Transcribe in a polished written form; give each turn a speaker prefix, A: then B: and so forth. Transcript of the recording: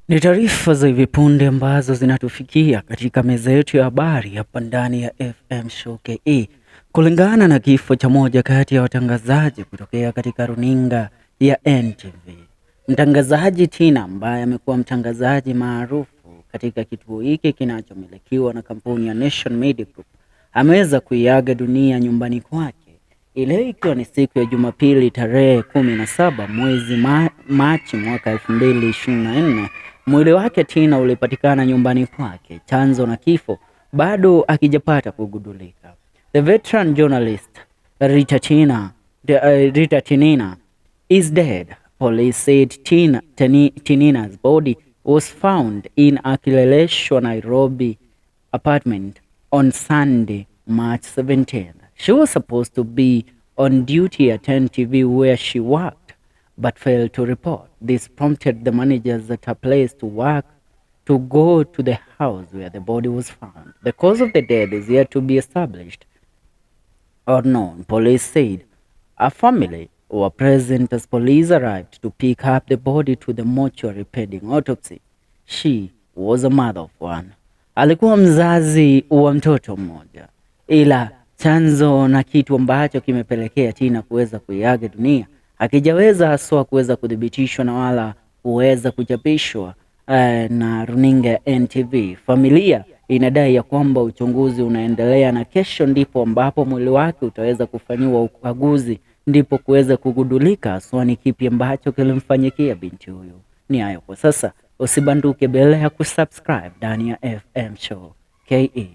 A: Ni taarifa za hivi punde ambazo zinatufikia katika meza yetu ya habari hapa ndani ya FM Show KE. Kulingana na kifo cha moja kati ya watangazaji kutokea katika runinga ya NTV, mtangazaji Tina ambaye amekuwa mtangazaji maarufu katika kituo hiki kinachomilikiwa na kampuni ya Nation Media Group ameweza kuiaga dunia nyumbani kwake ile ikiwa ni siku ya Jumapili tarehe 17 mwezi Machi mwaka 2024. Mwili wake Tina ulipatikana nyumbani kwake. Chanzo na kifo bado akijapata kugundulika. The veteran journalist Rita Tinina is dead. Police said Tinina's body was found in a Kileleshwa, Nairobi apartment on Sunday, March 17th. She was supposed to be on duty at NTV where she worked, but failed to report. This prompted the managers at her place to work to go to the house where the body was found. The cause of the death is yet to be established or known. Police said a family were present as police arrived to pick up the body to the mortuary pending autopsy. She was a mother of one. Alikuwa mzazi wa mtoto mmoja, ila chanzo na kitu ambacho kimepelekea Tina kuweza kuiaga dunia hakijaweza haswa kuweza kuthibitishwa na wala kuweza kuchapishwa na runinga ya NTV. Familia inadai ya kwamba uchunguzi unaendelea na kesho ndipo ambapo mwili wake utaweza kufanyiwa ukaguzi, ndipo kuweza kugundulika haswa ni kipi ambacho kilimfanyikia binti huyu. Ni hayo kwa sasa, usibanduke bila ya kusubscribe ndani ya FM Show KE.